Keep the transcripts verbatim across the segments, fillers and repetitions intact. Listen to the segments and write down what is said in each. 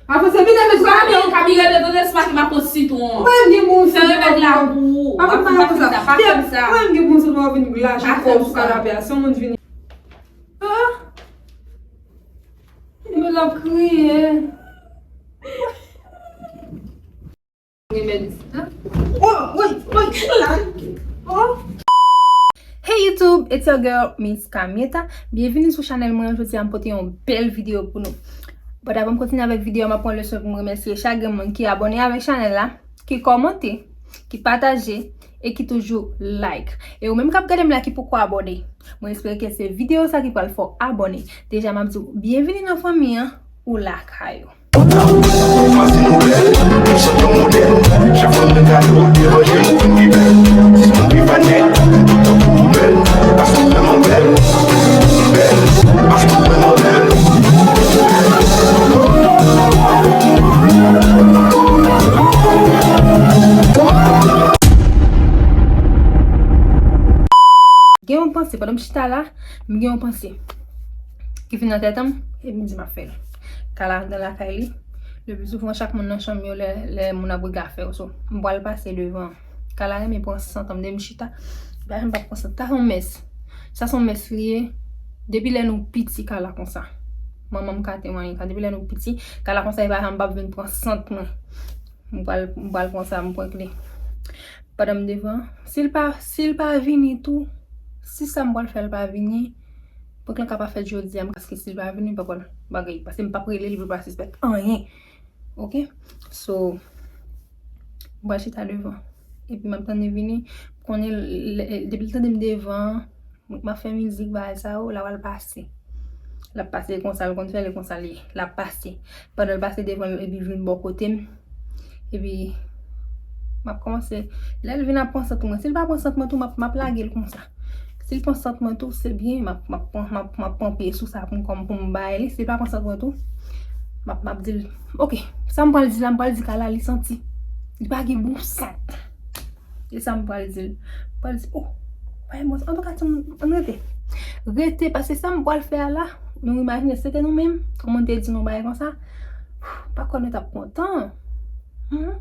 Avanse, vin avè sa. Ou ka vire de tande sma ki m ap pran sitwon. Mwen gen bon sitwon. Fè remèd la pou ou. Pa fè sa. Pa fè sa. Mwen gen bon sitwon vin lache kò sou kanapè a. Se yon moun vini. Ah! Yo l ap kriye. Remèd isit la. Oh, wi, wi, la. Oh. Hey YouTube, it's your girl Miss Kamieta. Byenvini sou chanèl mwen. Jodi a m pote yon bèl videyo pou nou. But avan m kontinye avèk videyo a, m ap pran leson pou m remèsye chak grenn moun ki abòne avèk chanèl la, ki kòmante, ki pataje e ki toujou like. E ou menm k ap gade m la ki poko abòne, mwen espere ke se videyo sa ki pral fè w abòne. Deja m ap di w byenvini nan fanmi an, ou lakay ou. Paske nou bèl, nou sot yon modèl. Chak fanm nan gade w, devanje nou vin pi bèl. Si nou pi fane, nou tout tankou ou bèl. Paske nou vrèman bèl, bèl. Paske nou vrèman bèl. Gen yon panse, pandan m chita la, m gen yon panse ki vin nan tèt an m, epi m di m ap fè l. Kala anndan lakay li, le pli souvan chak moun nan chanm yo lè, lè moun ap rega fè yo. So, m pral pase devan. Kala renmen pran sant an m, depi m chita, li pa janm pa pran sant. Sa se yon mès. Sa se yon mès li ye. Depi lè nou piti, Kala konsa. Manman m ka temwaye sa. Depi lè nou piti, Kala konsa, li pa janm p ap vin pran sant mwen. M pral, m pral konsa, m pran kle. Pandan m devan, si l pa, si l pa vini tou, si sa m pral fè l pa vini, prank lan ka pa fèt jodi a, paske si l pa vini, m pa pral bagay, paske m p ap rele li pou l pa sispèk anyen. Oke? So, m pral chita devan. Epi m ap tann li vini, konnen lè, depi l tande m devan, m ap fè mizik, bagay sa yo, l ap al pase. L ap pase konsa, l konn fè, l konsa li ye. L ap pase. Pandan l pase devan l, epi vin bò kote m. Epi, m ap kòmanse. Lè l vin ap pran sant mwen, si l pa pran sant mwen tou, m ap, m ap lage l konsa. Si l pran sant mwen tou, se byen, m ap, m ap pran, m ap, m ap pran pye sou sa pou m, kòm pou m bay li. Si l pa pran sant mwen tou, m ap, m ap di l, oke, sa m pral di la, m pral di Kala li santi. Li pa gen bon sant. E sa m pral di l. M pral di, oh, pa gen bon sant. Antouka, timoun, ann rete. Rete, paske sa m pral fè a la, nou imajine, se te nou menm, kòman te di nou bagay konsa, pa kwè nou t ap kontan. Hmm?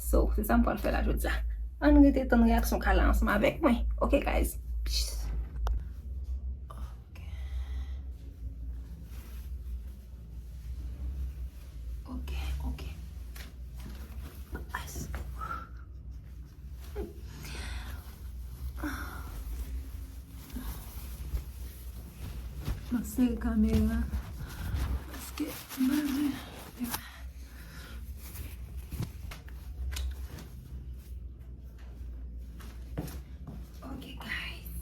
So, se sa m pral fè la jodi a. Ann rete tann reyaksyon Kala ansanm avèk mwen. Ok, guys. Peace. Ok. Ok, ok. Ice. Mwen sere kamera paske mwen Ok, guys.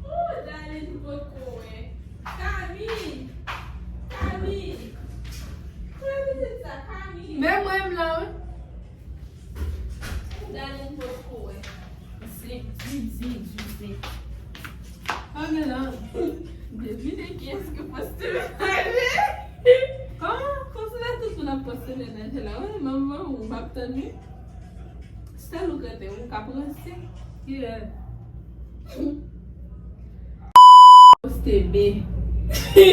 Ooh, Darline potko wè. Kami! Kami! Kote pitit sa, Kami? Men mwen m la, wi. Darline potko wè. Se di, di, di, di. Pa gen la. Devine kiyès ki poste menaje. Kòman? Kòmsi lè tout moun ap poste menaje la. Wi, manman, ou m ap tann wi. Sèl ou k rete, ou k ap ranse. Kiyès? Poste be. E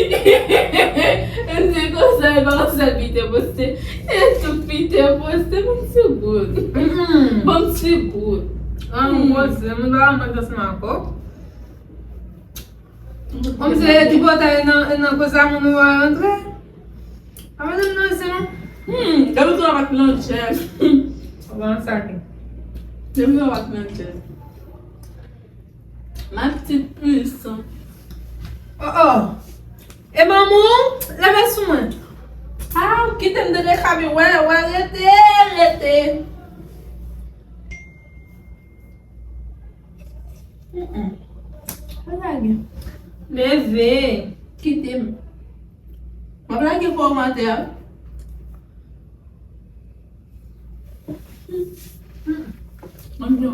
se konsa, e pa yon sèl Peter poste. E tout Peter poste. Ban m ti gout. Mm. Ban m ti gout. An, mm, poste. Moun pa mank ansanm ak ou. Kòmsi tripotay nan, nan koz la moun ou a rantre. A madanm nan se non. Hmm, depi tou a bat nan chèf. Ou pa nan sa ke. Depi tou a bat nan chèf. Ma petite puce. Oh, oh. E manman, leve sou mwen. Ah, kite m tande Kami, wè, wè, rete, rete. Mm-mm. Pa lage. Leve. Kite m. M ap lage kòmantè. Mwen di w.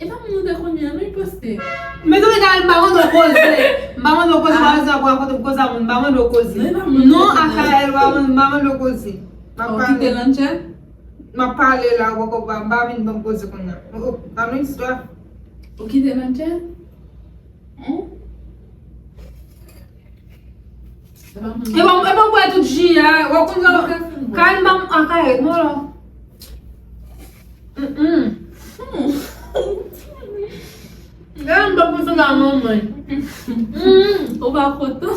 E pa moun nou te konnen an, nou poste. Men tou, egal, m pa mande w koze. M pa mande w koze, pa vle di w ap rakonte m koze a moun, m pa mande w koze. Non, e pa moun nou te konnen. Non, a Kael, m pa mande w koze. M ap pale. Ou kite Lanchèl? M ap pale la, ou poko pa, m pa vin ban m koze kounye a. Oh, oh, pa menm istwa. Ou kite Lanchèl? Hein? E pa, e pa bwè tout ji a, ou konn sa, Kael ban m, a Kael, non, non. Mm-mm. Gade m pa kontan la non mwen. Mm. Ou pa kontan?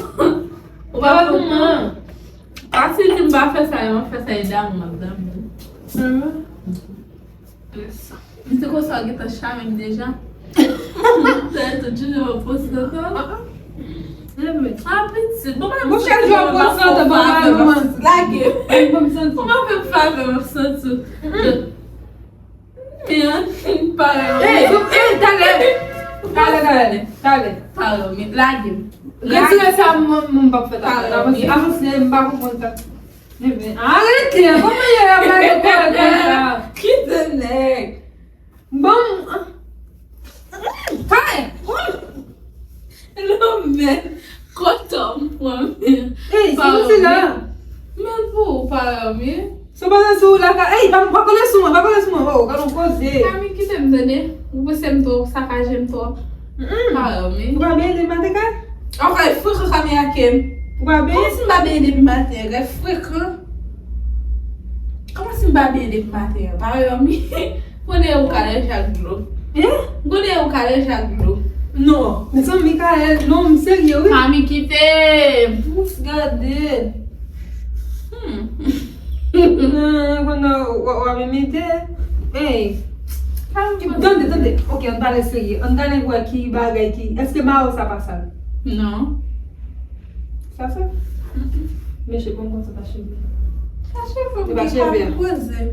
Ou pa kontan? Pase di m pa fè sa, yo fè sa, e damou, damou. Mm. Yes. M te konsa gentan chame m deja. Sa e tout jou yo poste ankò. Ah, ah. Amen. Ah, pitit. Bon, mwen chak jou ap poste ankò, bon, mwen lage. Bon, m santi. Bon, mwen fè favè, m ap santi. Mm. Men, parèy. Hey, hey, talè. Talè, talè, talè. Parèy, men lage. Retire sa, mwen, mwen p ap fè talè. Avanse, avanse, m pa konprann sa. Arete, kòman y ap gade kòrèk konsa? Kite nèg. Bon. Kay. Lomèn. Kote m pran men. Ey, se konsi la. Men pou ou pa renmen. Se pa nan sou la ka. Ey, pa, pa kole sou mwen, pa kole sou mwen. Oh, gade yon koze. Kami, kite m tande. Ou panse m twò, sakaje m twò. Mm-mm. Pa renmen. Ou pa byen ede m maten kay? Anfè, frekan Kami ake m. Ou pa byen? Kòman si m pa byen depi maten an, gade frekan. Kòman si m pa byen depi maten an? Pa renmen. Konnen ou ka lèje ak dlo. Hein? Konnen ou ka lèje ak dlo. Non, mezanmi Kael, non, m serye wi. Kami kite. Pous gade. Hmm. Ah, konnen w, w ap imite. Ey. Tande, tande. Ok, ann pale serye. Ann gade wè ki bagay ki. Èske mayo sa pa sal? Non. Sa fè? Mesye, bon, konsa ta cheve. Sa cheve, e pa cheve a. Poze.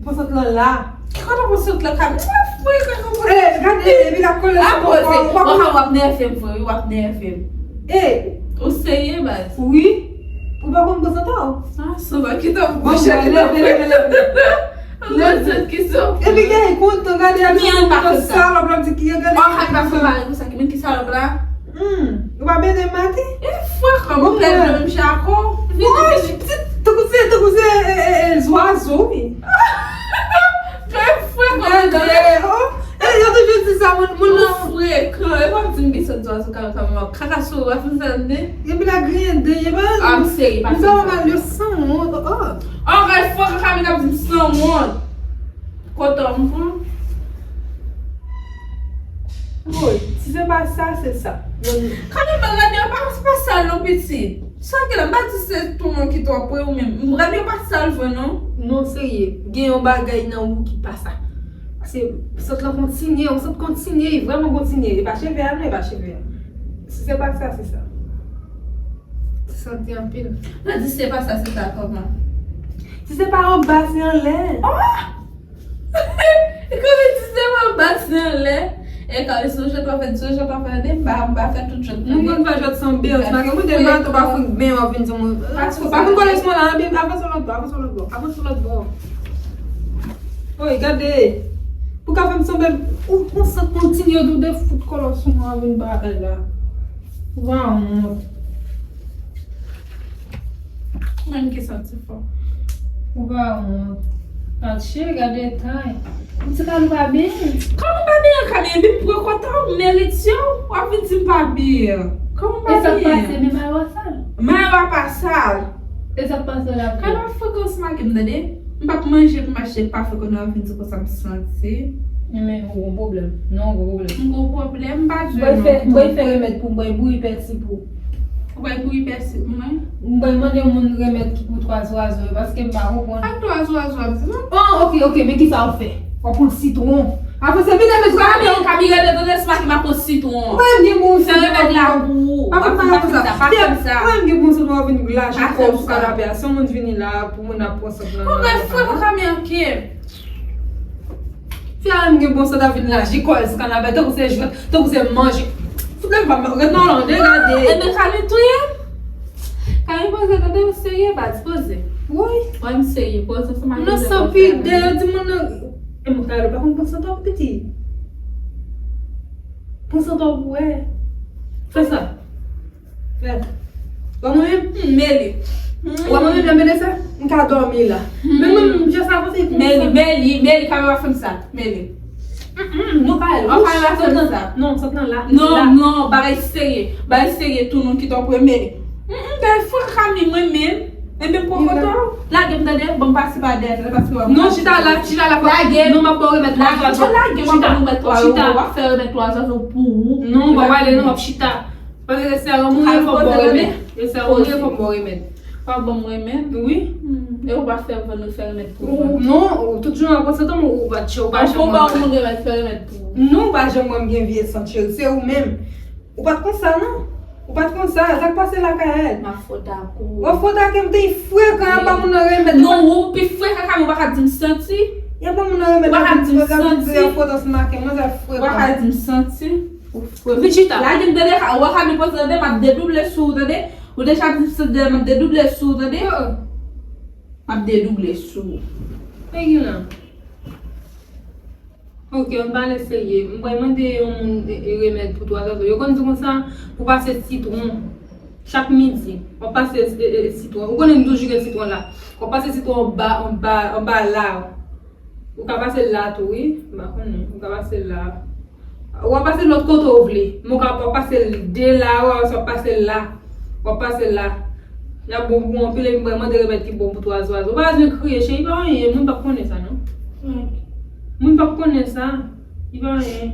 Pon sant lan la. Ki kote pon sant lan ka? Mwen fwe kòman pon sant. Eh, gade, epi la kole sou kò. Ou pa konn w ap nève m, frè, w ap nève m. Eh. Ou serye, baz? Wi. Ou pa konn pon sant ou? Ah, sou va kite m. Bon, leve, leve, leve. Leve. Epi gen kontan, gade, a di salòp la, di ki gade. Oh, pa fè pale konsa, ki moun ki salòp la? Hmm, ou pa byen maten? E fwa kòm ou pèdi menm jako. Vini, vini. Tankou se, tankou se, e, e, e, zwazo, wi. Fè fwa kòm ou pèdi. E, yo toujou di sa, moun, moun nou frekan. E pa di m ki sòt zwazo, kaka, kaka, kaka sou ou, a fin sa, tande. Epi la griyen de, e pa. Ah, m serye, pa di sa. Sa mal yo sanwont, oh. Oh, fè fwa, kaka, men ap di m sanwont. Kote m pran? Woy, si se pa sa, se sa. Kanmenm, bagay yo pa, pa sal non, pitit. Sa ki la, m pa di se tou non ki twò pre ou menm. Bagay yo pa sal vre non. Non, serye. Gen yon bagay nan ou ki pa sa. Paske sant lan kontinye, yon sant kontinye, vrèman kontinye. E pa cheve a non, e pa cheve a. Si se pa sa, se sa. Santi anpil. Nan di se pa sa, se sa kòman? Si se pa anba, se anlè. Oh! Kòman di se pa anba, se anlè? E kòman si w jwèt w ap fè, si w jwèt w ap fè de, m pa, m pa fè tout jwèt. Moun konn fè jwèt san bèl, sa gen moun de mato pa fout ben w ap vin di moun. Pa konn kòlè sou mwen la, anben, avanse lòt bò, avanse lòt bò, avanse lòt bò. Oy, gade. Pou ka fè m sanble, ou, ou san kontinye, ou de fout kòlè sou mwen, ap vin bagay la. Ou pa wont. Mwen ki santi fò. Ou pa wont. Atchè, gade tay. Ou ti ka nou pa byen. Kòman pa byen, Kami? Epi m pran kontan, ou merit yo. W ap vin di m pa byen. Kòman pa byen? E sa k pase, men mayo a sal. Mayo a pa sal. E sa k pase la? Kay pa frekans make m, tande. M p ap manje pou m achte pa frekans, w ap vin di konsa m santi. Men ou gon pwoblèm. Non, ou gon pwoblèm. M gon pwoblèm, m pa bezwen non. Mwen fè, mwen fè remèd pou mwen, bouyi pèsi pou. Ou bay bouyi pèsi pou mwen? Mwen mande yon moun remèd ki pou twa zwazo yo, paske m pa konprann. Ak twa zwazo ap di non. Oh, ok, ok, men kisa w fè? W ap pran sitwon. Apre se vin avèk sa men. Kamyon, kamyon, rete tande sma ki m ap pran sitwon. Mwen gen bon sitwon. Fè remèd la pou ou. Pa fè sa, pa fè sa. Mwen gen bon sitwon, w ap vin lache kò w sou kanape a. Se yon moun vini la pou moun ap pran sant nan. Ou mèt fwe pou kamyon ke. Fi a menm gen bon santa vin laji kò l sou kanapè tankou se jwèt, tankou se manje. Fout lè m pa ret nan lande gade. Ebyen Kami touye m. Kami poze tande ou serye baz poze. Woy. Wè m serye poze sou manje. Non san pidè yo di moun nan. E mwen Kayla pa konn pran santa w piti. Pran santa w pou wè. Fè sa. Fè. Wè mwen menm, m mele. Wè mwen menm, lè m mele sa, m ka dòmi la. Men mwen menm, m jis avanse pou mwen. Mele, mele, mele, kamera fè m sa. Mele. Non, pa al. Wè kamera fè m sa. Non, sot nan la. Non, non, bagay serye. Bagay serye, tou nou kite w premye. Gade fwa kami mwen menm. Ebyen poko to. Lage m tande, ban m pase pa dèyè tande paske w ap. Non, chita la, chita la. Lage. Non, m ap ba w remèd twa zwazo. Lage, w ap ba m remèd twa zwazo. W ap fè remèd twa zwazo pou ou. Non, w ap ale, non, w ap chita. Paske lè sè an mouri, fòk ba w remèd. Lè sè an mouri, fòk ba w remèd. W ap ban m remèd? Wi. E ou pa fè vòlè fè remèd pou mwen? Non, ou tout jan w ap pran santa, ou pa tchè, ou pa janm. Ou ba yon moun remèd, fè remèd pou ou. Non, ou pa janm wè m gen vye sant cheri, se ou menm. Ou pa t konsa non. Ou pa t konsa, sa k pase la Kayèt? M ap fwot ak ou. W ap fwot ak m, te frekan, y ap ba moun nan remèd. Non, ou pi frekan, ou pa ka di m santi. Y ap ba moun nan remèd, ou pa ka di m santi. Y ap fwot ansanm ak m, manzè frekan. Ou pa ka di m santi. Vin chita. Lage m tande, w a ka vin poze tande, m ap dedouble sou ou tande. Ou deja di m se de, m ap dedouble sou ou tande. M ap dedouble sou ou. Figi lan. Ok, ann pale serye. M pral mande yon moun e, e, remèd pou twa zwazo. Yo konn di konsa, pou pase sitwon. Chak midi, w ap pase e, e, sitwon. Ou konnen m toujou gen sitwon la. W ap pase sitwon anba, anba, anba la. Ou ka pase l la tou, wi. M pa konnen. Ou ka pase l la. Ou ka pase l lòt kote w vle. Men w ka, w ap pase l de la, w ap pase l la. W ap pase l la. L ap bon pou anpil, epi m pral mande remèd ki bon pou twa zwazo. Ou pa bezwen kriye, cheri, pa anyen. Moun p ap konnen sa, non. Moun p ap konnen sa. Li pa anyen.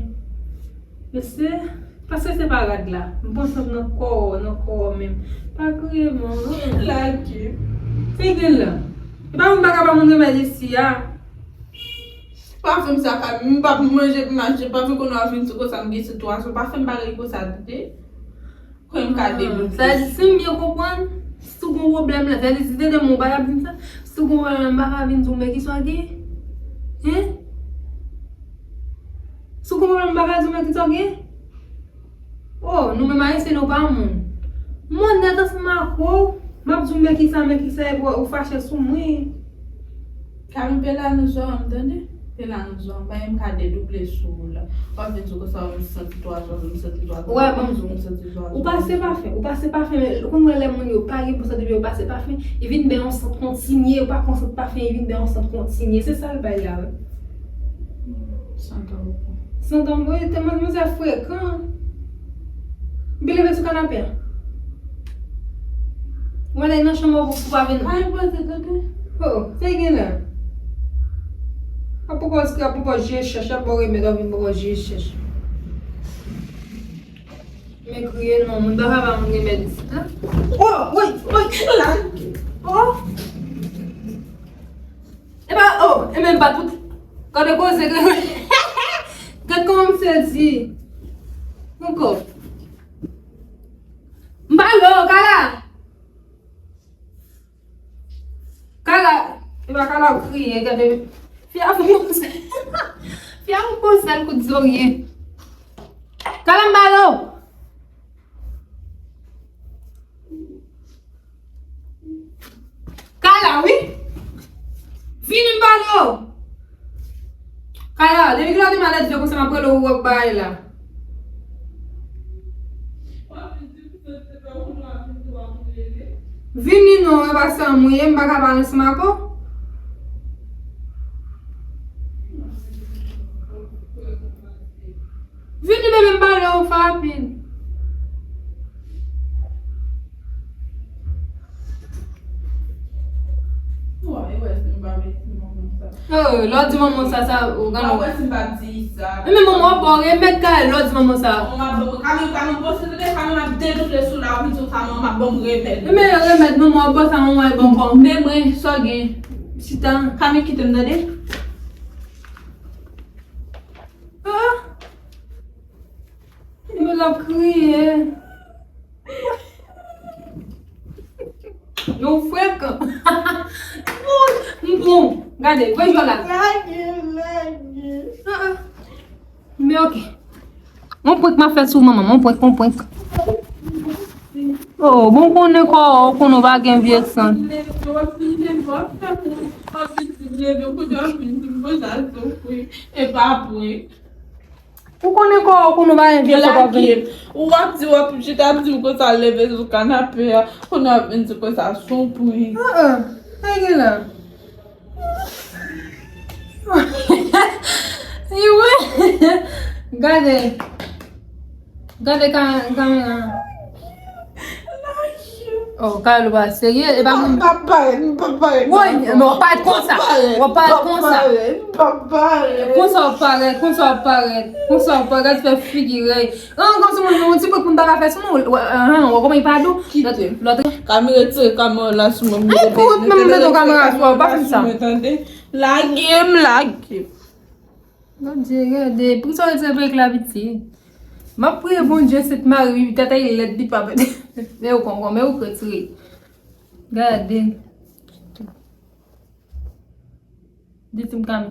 Mesye. Paske se pa rad la. M pran sant nan kò w, nan kò w menm. Pa kriye, non. Lage. Se gen la. E pa moun pa ka ba moun remèd isi a. Pa fè m sa, Kami. M p ap manje pou manje. Pa vin konnen w ap vin sou konsa, m gen sitwasyon. Pa fè m bagay konsa, tande. Kwen m ka dedoute. Sa vle di, si m byen konprann, si w gon pwoblèm la, sa vle di, si se de mwen, w pa t ap di m sa. Si w gon pwoblèm la, m pa ka vin di w, men kisa w gen? Hen? Si w gon pwoblèm, m pa ka di w, men kisa w gen? Oh, nou menm ayisyen nou pa moun. Mwen nèt ansanm ak ou, m ap di w men kisa, men kisa, epi ou fache sou mwen. Kami pe la nou zò an, tande? Pe la nou zò an, pa m ka dedouble sou ou la. W ap vin di w konsa, m santi twa zò, m santi twa zò. Wè, m di w, m santi twa zò. Ou pase pafen, ou pase pafen, men ou konn wè lè moun yo pa gen bon sant epi yo pase pafen, li vin bay yon sant kontinye, ou pa pran sant pafen, li vin bay yon sant kontinye. Se sa l bay la, wi. Santan ou pran. Santan m pran, te manzè frekan. M pi leve sou kanape a. Ou ale nan chanm ou pou pa vin. Kay poze tande. Oh, sa gen la. Ap poko, ap poko je chèch, ap bon remèd, ap vin poko je chèch. Men kriye non, moun pa ka ba moun remèd isit la. Oh, woy, woy, la. Oh. E pa, oh, e menm pa tout. Gade koze, gade. Gade kòman m sezi. Yon kòb. M pa lo, Kala. Kala. E pa Kala w kriye, gade. Fi a fè yon sèl. Fi a fè yon sèl kout zorye. Kala m pa lo. Kala, wi. Vini m pale w. Kala, depi kilè w te malad vye konsa m ap rele w ou wè bagay la. Vini non, e pa sa m ye, m pa ka pale ansanm ak ou. Vini bebe m pale w rapid. Lè w di manman sa, sa ou gade. Sa. E men manman w ap ba w remèd kay lòd manman sa. Manman ap ban mwen, Kami, Kami, bon, se te Kami, m ap dedoble sou la, w ap di w sa, manman ap ban mwen remèd. E men remèd manman w ap ba w sa, manman ap ban w. Men mwen, sa w gen? Chita. Kami, kite m, tande. Ah! Yo l ap kriye. Yo frekan. M pran. Gade, voye jwèt la. Lage, lage. Ah, ah. Men ok. Yon prank m ap fè sou manman m, yon prank, yon prank. Oh, bon, konnen kò, konnen w pa gen vye san. E pa prank. Ou konnen kò, ou konnen w pa gen vye kò, w ap vin. Ou ap di, w ap chita ap di w konsa leve sou kanape a, kounye a w ap vin di konsa sou pwen. Ah, ah, sa gen la? Iwe. Gade. Gade ka, kamera. Oh, Carlo pa serye, e pa moun. M p ap parèt, m p ap parèt. Woy, men w ap parèt konsa. W ap parèt konsa. M p ap parèt. Konsa w ap parèt, konsa w ap parèt. Konsa w ap parèt, fè figi rèy. An, kòmsi moun, yon ti prank moun pa ka fè sou mwen. An, w konprann pa dou. Kite. Lòt. Kami retire kamera la sou mwen. Ay, pou ou menm mete yon kamera sou ou, pa fè sa. Lage m, lage m. Bondye, gade, poukisa w retire pèrik la piti? M ap priye Bondye, Sent Mari, tèt li lèd, li pa bèt. Men ou konprann, men ou retire. Gade. Di ti m Kami.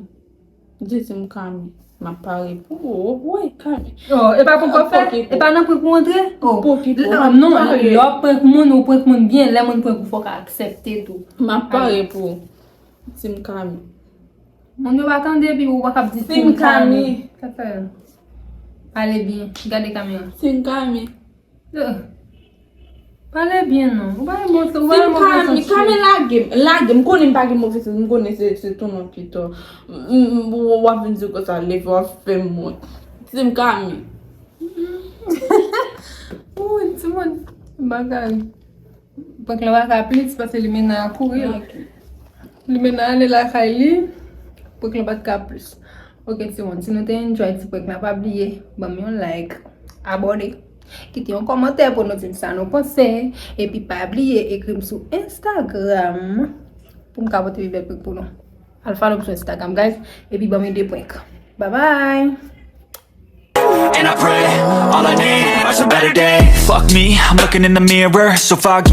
Di ti m Kami. M ap pare pou ou. Woy, Kami. Oh, e pa poko fè? E pa nan prank ou antre? Oh. Poko, ah, non, lè w prank moun, ou prank moun byen, lè moun prank ou fò w ka aksepte tou. M ap pare pou ou. Ti m Kami. Moun yo pa tande epi ou pa kap di Ti m Kami. Sa fè. Pale byen. Gade kamera. Ti m Kami. Eh. Pale byen non. Ou pa montre, ou pa montre santi. Ti m Kami, Kami lage m. Lage m. M konnen m pa gen move sans. M konnen se, se tou non ki tò. M, m, w, w ap vin di konsa, leve w ap fè m wont. Ti m Kami. Woy, timoun. Bagay. Prank lan pa ka plis paske limena a kouri. Ok. Limena ale lakay li. Prank lan pa t ka plis. Ok, timoun, si nou te enjoy ti prank lan, pa bliye ban m yon like, abòne, kite yon kòmantè pou nou di m sa nou panse. Epi pa bliye ekri m sou Instagram pou m ka pote pi bèl prank pou nou. Al follow m sou Instagram, guys. Epi ban m ide prank. Bye bye! And I pray, all I need are some better days. Fuck me, I'm looking in the mirror, so foggy.